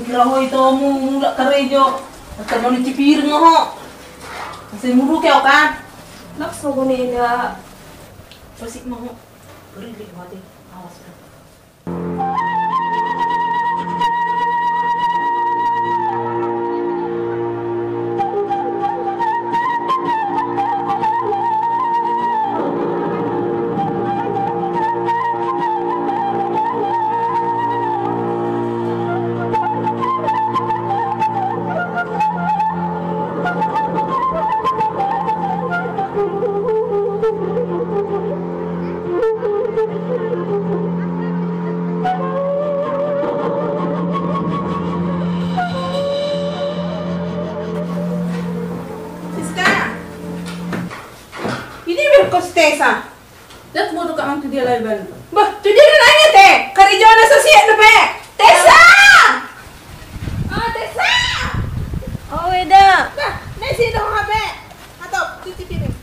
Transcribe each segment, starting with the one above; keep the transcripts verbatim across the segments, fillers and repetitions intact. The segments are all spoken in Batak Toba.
Laho ito mu mulak karejo. Asa manu cipiring ho. Asa muru ke okan. Nak sogo ni eda. Pasik mau. Beri di mati. Awas. Siska. Ini berkos Tesa. Dat mau tukang tu dia lagi ban. Bah, tu dia nanya te. Karejo na sosial dope. Tesa. Ah, Tesa. Oh, eda. Bah, nasi dong H P. Atau cuci piring.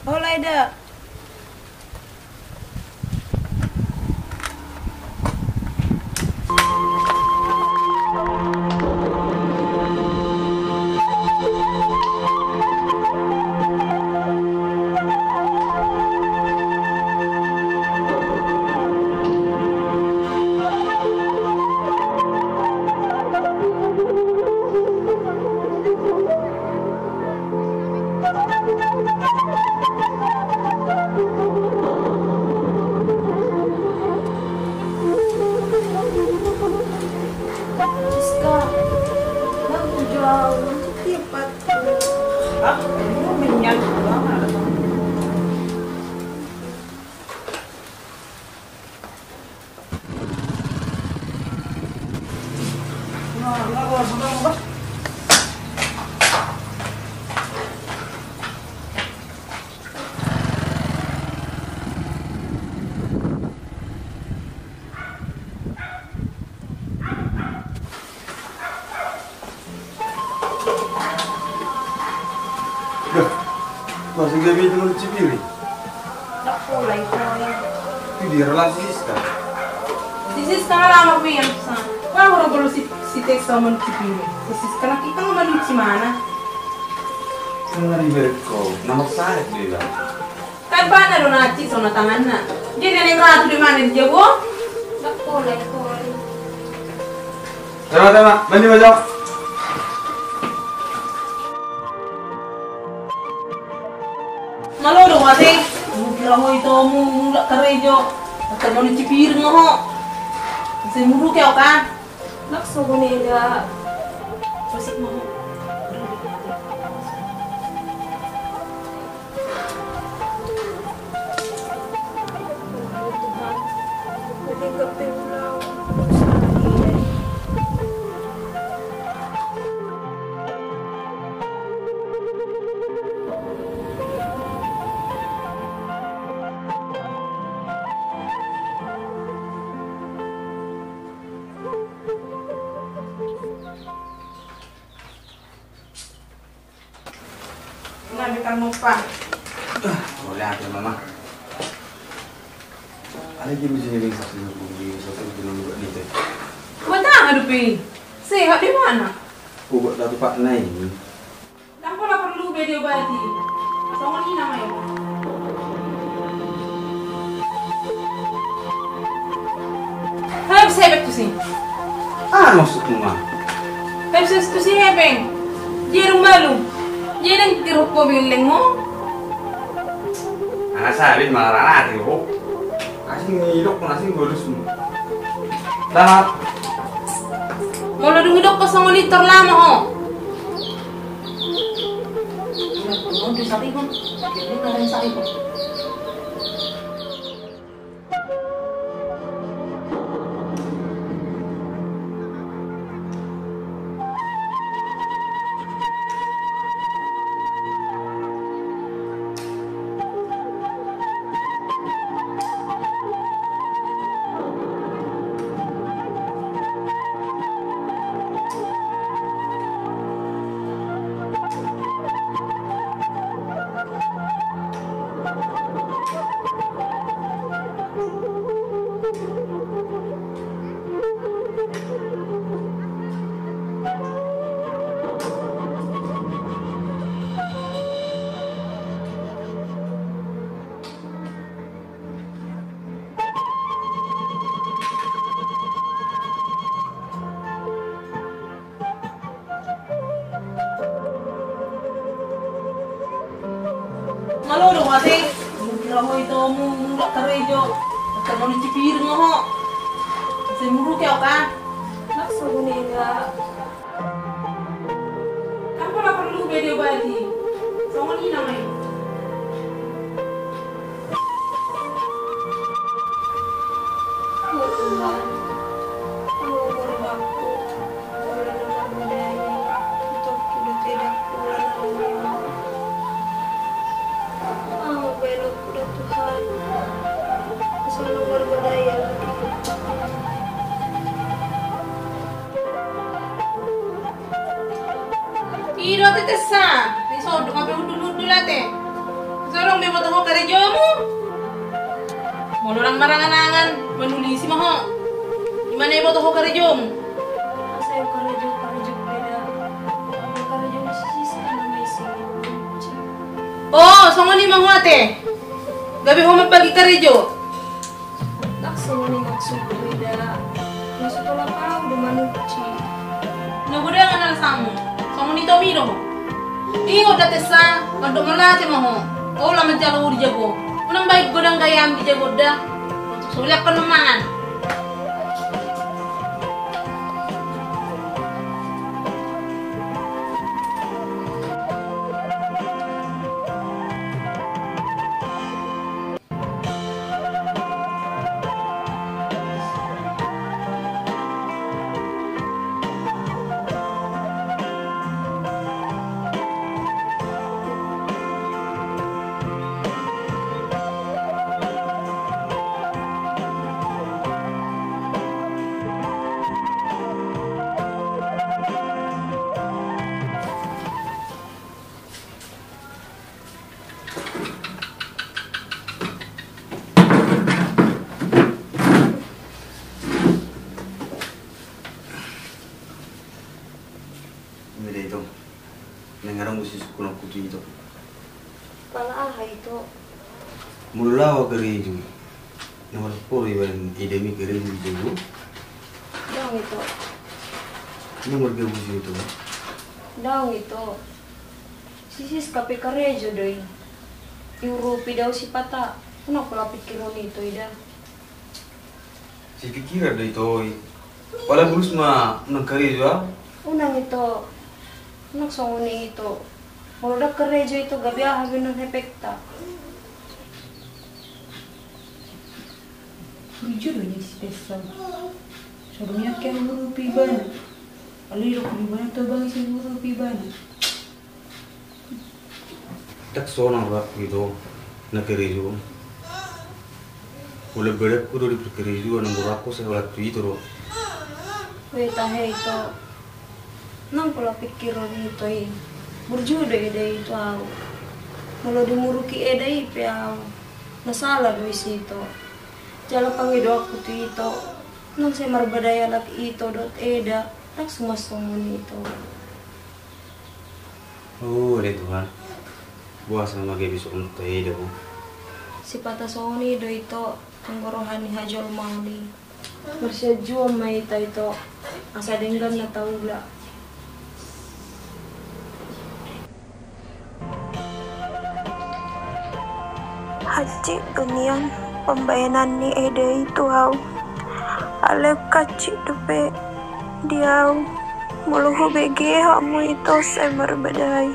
Oh, lah, eda. Siska, lagu jauh, cepat. Ah, ini menyan banget. Dah, masih gak bisa nulis cipiri. Dak pola i, pola i. Itu dia relasi Siska. Si Siska ma lamar pian sa. Wah, orang perlu si, si Tesa manuci piring. Si Siska na kita manuci mana? Kan ngeri berko, nama saya dia. Kan pana do na ci sona tanganna. Dia nenek ratu di mana dia, Bo? Dak pola i, pola i. Tema, tema, mandi ma jok. Malo do mate. Mukira ho ito mu mulak karejo. Asa manu cipiring ho. Asa muru ke okan. Nak sogo ni eda. Pasik mau. Ngambil kan mopa. Boleh ada mama. Ada game bisa jadi saksi nunggu di satu di nomor dua nih. Buat apa tuh pi? Sehat di mana? Buat satu pak nai. Ndang pola perlu be diobati. Songon i nama i. Hei, bisa hebek tusi. Ah, maksudmu ma? Hei, bisa tusi hebek. Dia dong malu. Dia dong tiruk ko bileng mo. Ana sabit malah rana tiruk. Asing ngidok, asing godus. Selamat. Molo dung idok ko songon i tor lama ho. Ate, mungkin ho ito mu mulak karejo. Ate, mau nyuci piring ho. Sai muruki au kan? Maksudnya enggak. Kan pola perlu bede baju. Songon i nama i. Oh Tuhan, oh Tuhan, aku, aku lalap marbadai, untuk kuda tidak pulang lagi. Aku belok kuda Tuhan, aku selalu marbadai lagi. I do ate Tessa, i so do ngape hundul-hundul ate. Solong be boto ho karejomu. Molo ndang marangan-angan, manulisi ma ho. I ma na i boto ho karejomu. Asa i karejo, karejo beda. Karejo sisi sana ma isi. Oh, songon i ma ho ate. Gabe ho mambagi karejo. Ndang songon i maksudku ida. Maksud tolap au do manuci. Na godang alasanmu. Songon i tomi do ho. Ingot da Tessa, mandok mauliate ma ho. Olo manjalo ho di jabu. Unang baen godang gayam di jabu da. Suliakkon mangan. Mila ito, naeng adong do sisungkunonku tu ito. Pala aha ito? Molo laho karejo i, na marporo iba, eda mi karejo di jabu? Ndang ito. Ndang margabus ito? Ndang ito. Si Siska pe karejo do i. Diurupi do au sipata. Unang pola pingkiron ito ida. Sipikiran do ito i. Pala bulus ma unang karejo au. Unang ito. Unang songon i ito. Molo ndang karejo ito gabe aha be non hepengta. Burju do ni si Tessa. Songon i angka huurupi ibana. Alai didok ibana tu abang i sai huurupi ibana. Ndang sonang rohangku ito na karejo. Molo badanku do diparkarejoan, anggo rohangku sai holan tu ito do. Be tahe ito. Unang pola pingkiron ito i. Burju do eda i tu au. Molo dimuruki eda i pe au, na sala do i si ito. Jala pangidoanku tu ito, unang sai marbadai halak ito dohot eda. Ndang suman songon i ito. O ale Tuhan, boasa ma gabe songon on taida ho? Sipata songon i do ito, anggo roha ni hajolmaon i. Marsianjuan ma hita ito, asa denggan na taula. Hansit do nian pambahenan ni eda i tu au. Alai hansit dope di au molo hubege hamu ito sai marbadai.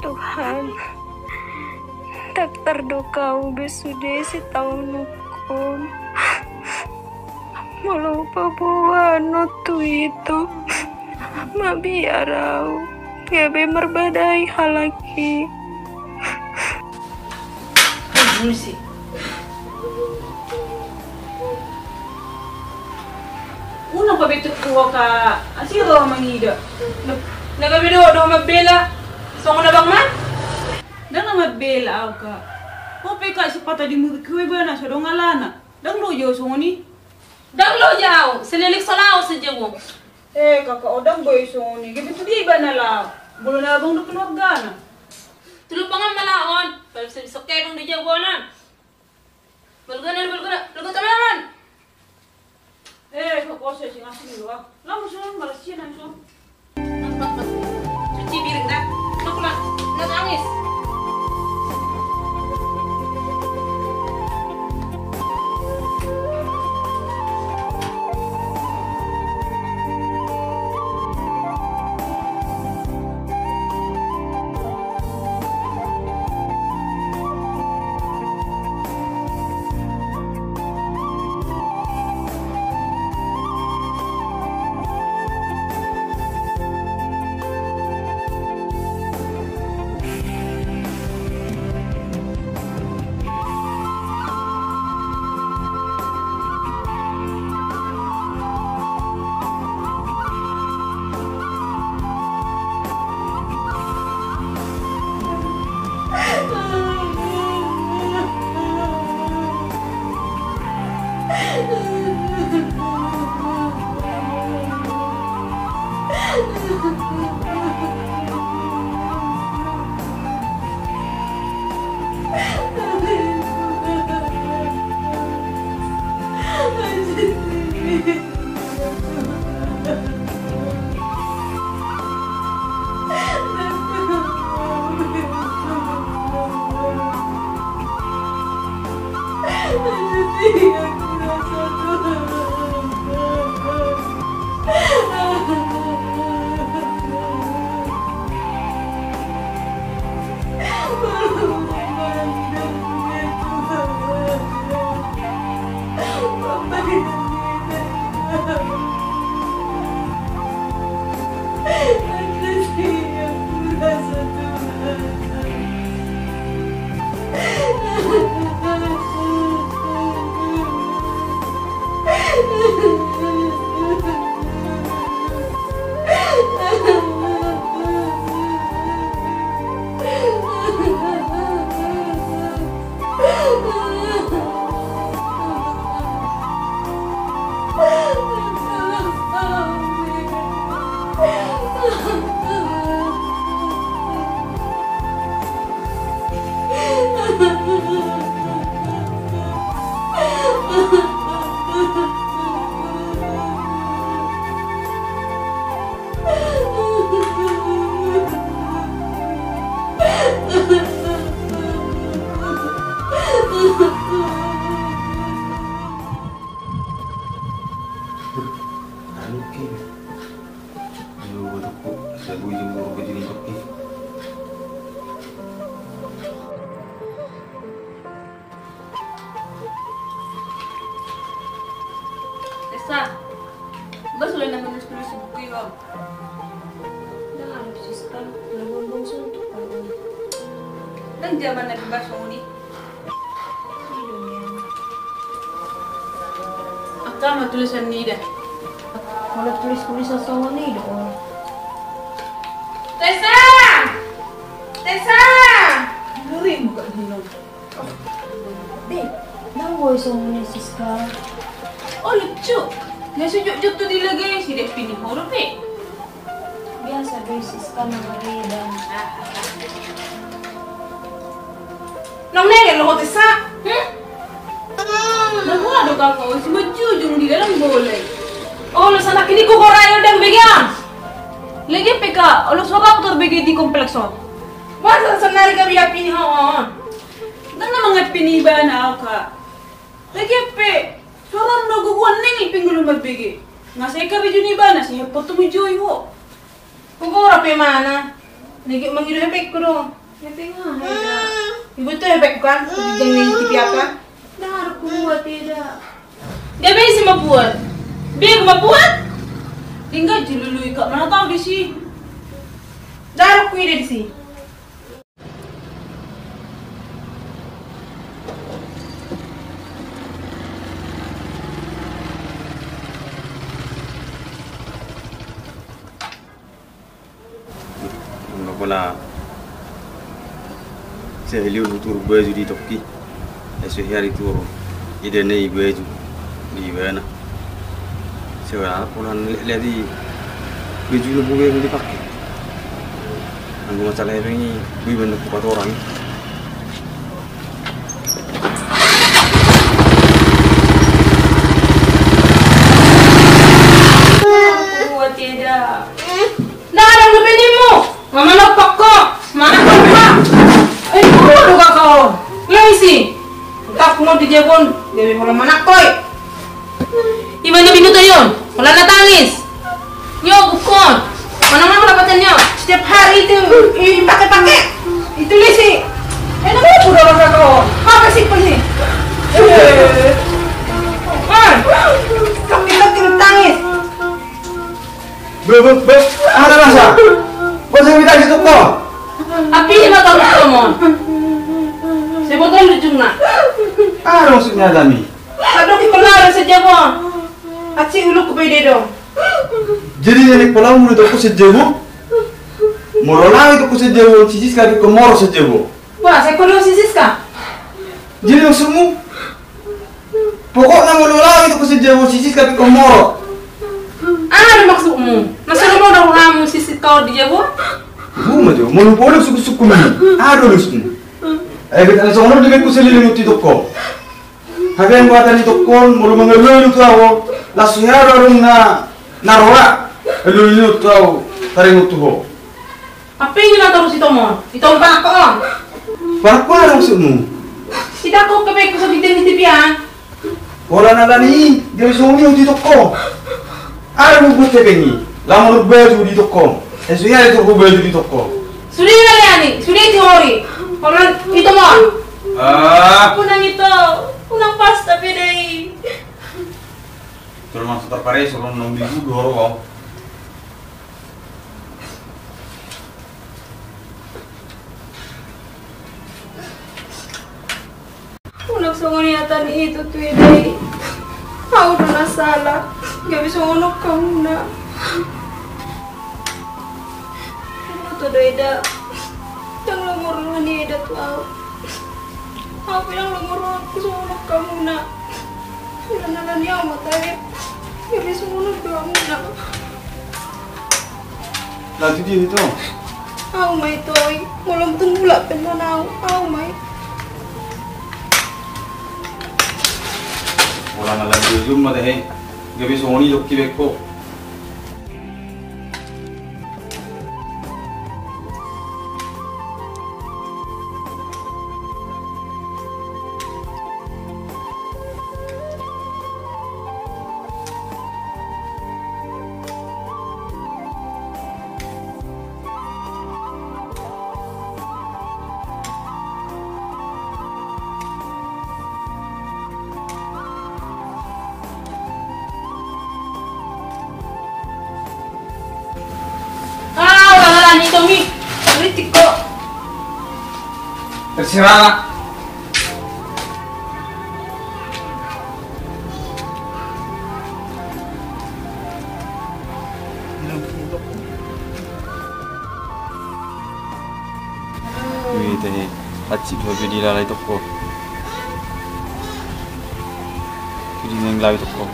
Tuhan, ndang tardok au be sude sitaononku on. Molo hupaboa annon tu ito, Mabiar au, gabe marbadai halak i. Ai, muli si. Unang pabetuk ho, Kak. Asi ro mangida. Na gabe do, do mambela. Songon abang ma? Ndang na mambela au, Kak. Ho pe, Kak, sipata di murik ho ibana, so dong alana. Ndang loja au songon i. Ndang loja au, selelik so laos saja bo. Eh, Kaka, o ndang boi songon i. Gabe tu dia ibana laho? Bolon abang do keluargana. Tu lompangan ma laho on. Pala bisa-bisa kebang do jagoan on. Balgana, balgana, balgana taman. Eh, kok kose sing asing do ah. Langsung malas sih langsung. Cuci piring dah. Nak pulang. Nak angis. Tessa, ba sudah na manulis-nulis buku i ho? Ndang, anu, Siska, na buang-buang suntuk. Ndang jaman na bebas songon i. Angka ma tulisan ni ida. Molo tulis-tulisan songon i do. Tessa! Tessa! Ngeri muka Dino. Be, ndang boi songon i, Siska. O, lucu. Na sujukjuk tu dilege, si Devi ni horo pe. Biasa be, Siska, na mareda. Nang nengel lo ho, Tessa. Hmm? Na boha do kau, si manjujung di dalam bola i. Olo, sana kini ku korai ndang bege. Lege pe, Kak, olo, so ra au tarbege di kompleks on. Boha sonari gabe api ni ho on? Ndang na mangapi ni ibana au, Kak. Lege pe, so ra au do gogo nengel pe ngolu marbege. Nga sai karejoi ibana, sai hepeng tu mujoi ho. Hugogo ra pe mana. Lege mangido hepengku do. Hepeng aha? Hmm. Ibu tu hepengku kan, tu jeng ni T V apa? Ndang adong hubuat eda. Gabe ise mambuat? Be, mambuat? Dingga julului kak mana tau disi. Daruk kui disi. Nunga pola sahali on hutur baju di tokki. Ai so hea ditur ida na i baju di ibana. Sahali pola lihat di baju na boi dipake. Anggo masalah hepeng i boi baen na hupatorang. Kuat eda. Nda adong dope nimmu. Mamanompak ho. Manangkok ho. Eh, kok do kakak on? Lo isi. Entah kuno di jebon. Gabe pola manangkok i. Ima na binoto i on. Pola na tangis. Nyo bukkon. Mana mana dapatan nyo. Setiap hari itu dipake-pake. Itu lisi. Eh, na binoto do kakak on. Apa sih pasti? Eh. Man. Kami lagi tangis. Be, be, be, aha na masa? Boasa hami tangis tu ho? Api ma tau tomon. Sebotol ujungna. Aha do maksudna hami? Adong i pala do sejabon. Aci uluk ku pede do. Jadi nenek pala ulu tu ho sejabon. Molo lao tu ho sejabon, si Siska tu ho moro sejabon. Wah, sai kodo si Siska. Jadi maksudmu? Pokokna molo lao tu ho sejabon si Siska tu ho moro. Aha do maksudmu? Masa lo mau dong hamu si Siska di jabon? Buma jo, molo podo suku-suku mu. Aha do maksudmu? Ai bet ana songon on dibaen ku sahali on tu ho. Hape anggo hata ni tokkon, molo mangalului tu ahu, langsung ia do adong na, na roa, lui tu ahu, taringot tu ho. Apa ini na torus i tomon? I tomon panangkok on. Panangkok aha do maksudmu? Ida ko kepe ku so di T V an. Pola na alani i, gabe songon i ho di tokko. Aha do hubuat hepeng i? Laho manuruk baju di tokko. Eh, sude i, ai turuk baju di tokko. Sude i alani, sude i tihori. Pola i tomon. Ah. Unang ito, unang pas tapi dai. Tolong masuk terpare, suruh nunggu dulu dulu. Unang songon i hata ni ito tu eda i. Ahu do na sala, gabe songon on hamuna. Boto do eda, ndang lomo roha ni eda tu ahu. Ahu pe ndang lomo rohangku songon on hamuna. Unang alani ahu ma tahe, gabe songon on do hamuna. Lah tu dia itu. Ahu ma i, Toy. Molo tung mulak pe annon ahu, ahu ma i. Unang alani ujung ma tahe. Gabe songon i jokki bek ho. Ah, unang alani i, Tomi. Kritik ho. Terserah. Ui, tahe. Aci ho pe dilalai tokko. Di neng lalai tokko.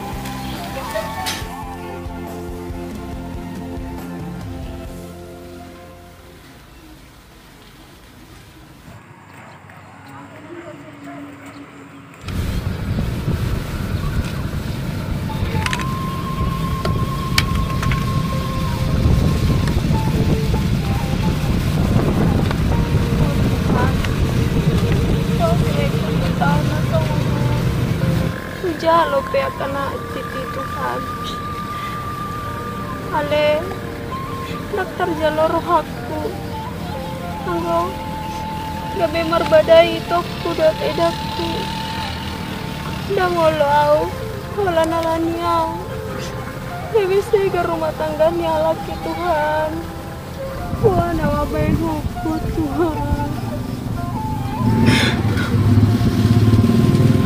Jalo pe angka na titi Tuhan. Ale, ndang tarjalo rohangku. Anggo gabe marbadai itongku dohot edangku. Ndang olo ahu, holan alani ahu. Gabe sega rumah tangga ni halak i, Tuhan. Boha na mambahen ho, Tuhan.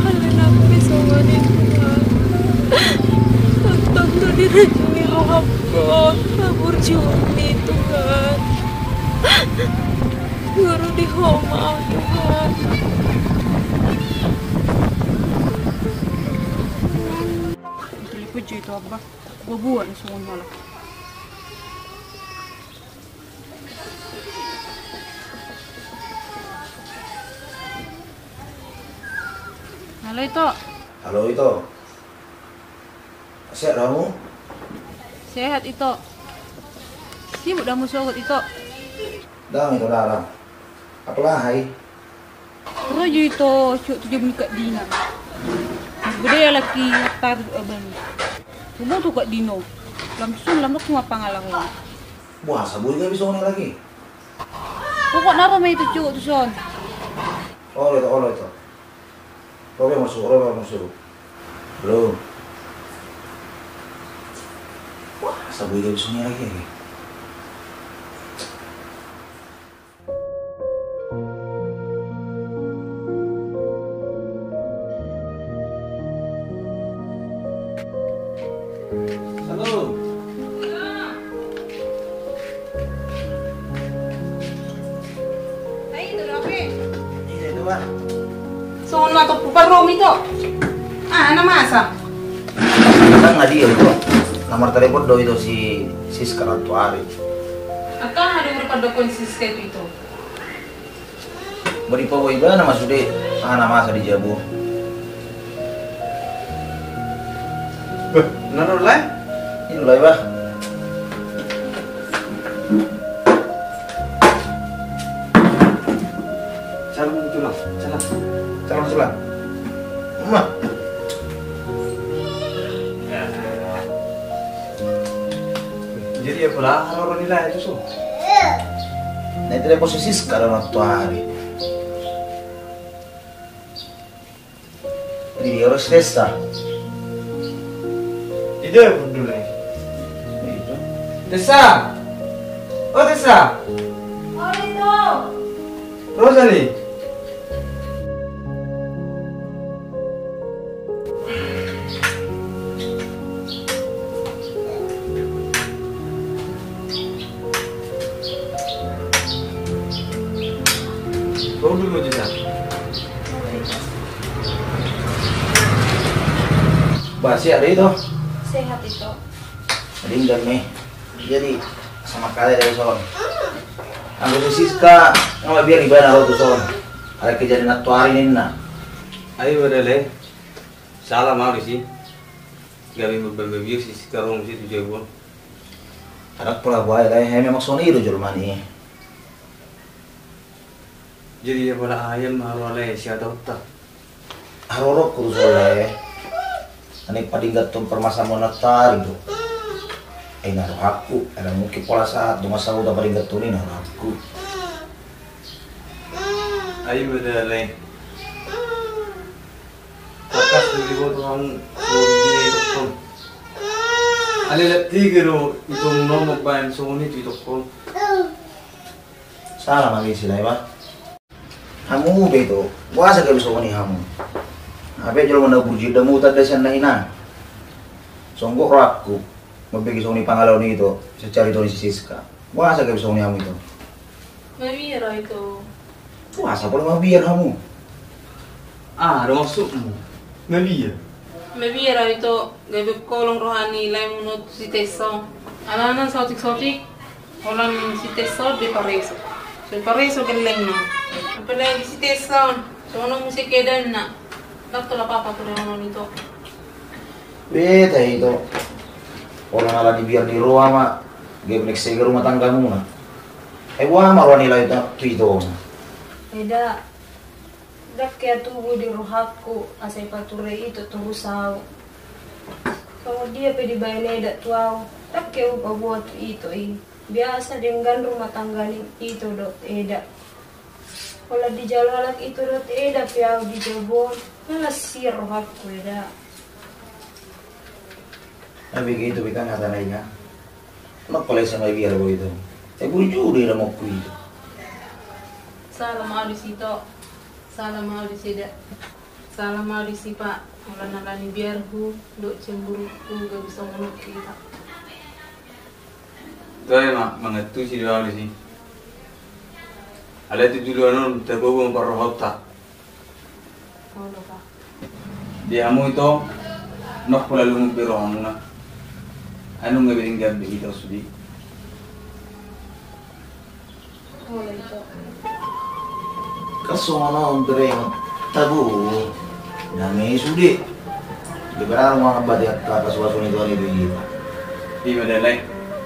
Alana pe songon i, Tuhan. Tongtong do diracuni rohangku, Tuhan. Burju ni, Tuhan. Guru di ho ma, Tuhan. Itu lipu cuy itu apa? Gua buat nih semuanya lah. Halo, Ito. Halo, Ito. Sehat hamu? Sehat, Ito. Sibuk do hamu sogot, Ito? Ndang, Ito, ndang. Apala, hai? Ro jo, Ito, siuk tu jabu ni Kak Dina. Gede ya laki taruh abang. Coba tu Kak Dino. Langsung lam rok cuma pangalaho. Boasa boi gabe songon i lagi? Pokokna ro ma i tu, Cuk, tu son. Olo, Ito, olo, Ito. Ro be, masuk, ro be, masuk. Belum. Boasa boi gabe songon i lagi, lagi. Halo. Songon na toppu parromi, Ito. Ah, na masa. Ndang, na dia, Ito. Na martelepon do, Ito, si Siska nantoari. Antong aha do marpandok si Siska i tu, Ito? Boi dipaboa ibana ma sude aha na masa di jabu. Beh, na ro, Lae? I do, Lae, bah. Calon tulang, calon. Calon tulang. Ma. Jadi apala aha ro ni, Lae, tu son? Na ditelepon si Siska do nantoari. Di dia ro si Tessa? Di dia pun dulu. Tessa! O Tessa! Ro sini. Ro dulu, Tessa. Bah, sehat do, Ito? Sehat, Ito. Denggan ma i. Jadi, sama kali dari son. Anggo si Siska, nga mabiar ibana ro tu son. Alai kejadian nantoari ninna. Ai, Lae. Sala ma au disi. Gabe mambahen mabiar si Siska ro muse tu jabu on. Ndang pola boha, Lae, memang songon i do jolma i. Jadi apala aha ma ro, Lae, sian taonta? Haroroku tu son, Lae. Naeng padengganhon parmasalahan nantoari do. Ai na rohangku, ai na mungkin pola sahat dongan sahuta padengganhon i, na rohangku. Ai ma da, Lae. Tangkas do diboto hamu songon dia itokkon. Alai lam tega do ito muna mambahen songon i tu itokkon. Sala ma be, Lae, bah. Hamu be, Ito, boasa gabe songon i hamu? Hape jolma na burju, damu tanda sian na hinan. Songon rohangku mambege songon i pangalaho ni ito sian carito ni si Siska. Boasa gabe songon i hamu, Ito? Mabiar au, Ito. Boasa pola mabiar hamu? Aha do maksudmu mabiar? Mabiar au, Ito, gabe holong roha ni lae muna tu si Tessa on. Alana saotik-saotik holan si Tessa on dipareso. So dipareso gellengna. Apalagi si Tessa on, songon on muse keadaanna. Ndang tolap apa tu roha ni, Ito. Beta, Ito. Holan ala ni biar ni roha ma gabe naeng sega rumah tanggamuna. Ai boha ma roha ni lae tu ito? Eda, ndang hea tubu di rohangku asa dipature ito torus au. Songon dia pe dibahen eda tu au, ndang hea hupaboa tu ito i. Biasa denggan rumah tangga ni ito dohot eda. Holan dijalo halak ito dohot eda pe au di jabu on, malas hian rohangku, Eda. Ai bege ito be tangga tanai nga. Nokko lai sama biar bo ito. Ai bujur do ira mokku ito. Sala ma au disi, Ito. Sala ma au disi, Dak. Sala ma au disi, Pak. Molo na alani biarhu dohot cemburuhu gabe songon on hita. Toe ma, mangantusi do au disi. Alai tu joloan on tagogo ma parrohanta. Olo, Pak. Di hamu ito, nunga pola lungun be rohamuna. Ai nunga be denggan be hita sude. Olo, Ito. Kan songon on, Bere, tabu. Dame sude. Di berang uang abadi angka pasupasu ni Tuhan i tu hita. Ima da lae,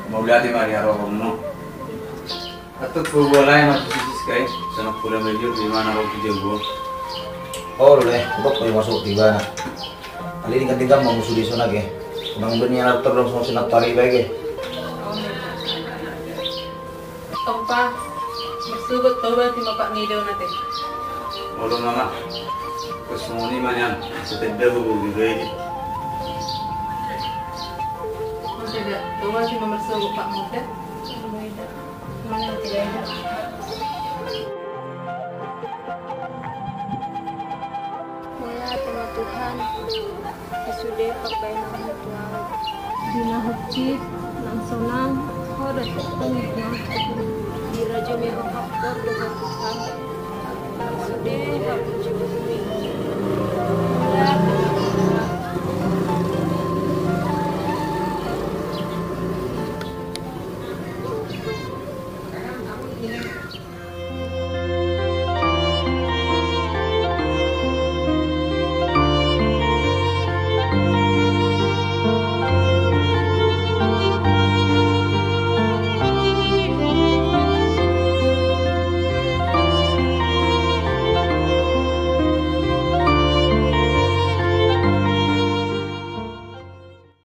mauliate ma di haroronmu. Antong huboan lae ma tu si Siska i, sonang pola meliur di mana ro tu jabu. Olo, Bere, hudok pe masuk di bana. Alai denggan-denggan ma muse di son age. Unang be nian ahu tardok songon sinantari be age. Antong, Pak, marsogot taubat i ma, Pak, nga i do na te. Olo ma, Mak. Pas songon i ma nian, asa tanda huboan be i. Masa da, taubat i ma marsogot, Pak, mode. Mauliate ma, Tuhan, di sude pambahenanmu tu ahu. Di na hupit nang sonang, Ho do tongtong di ahu. Dirajumi Ho hapor dohot Tuhan. Di sude hapujion i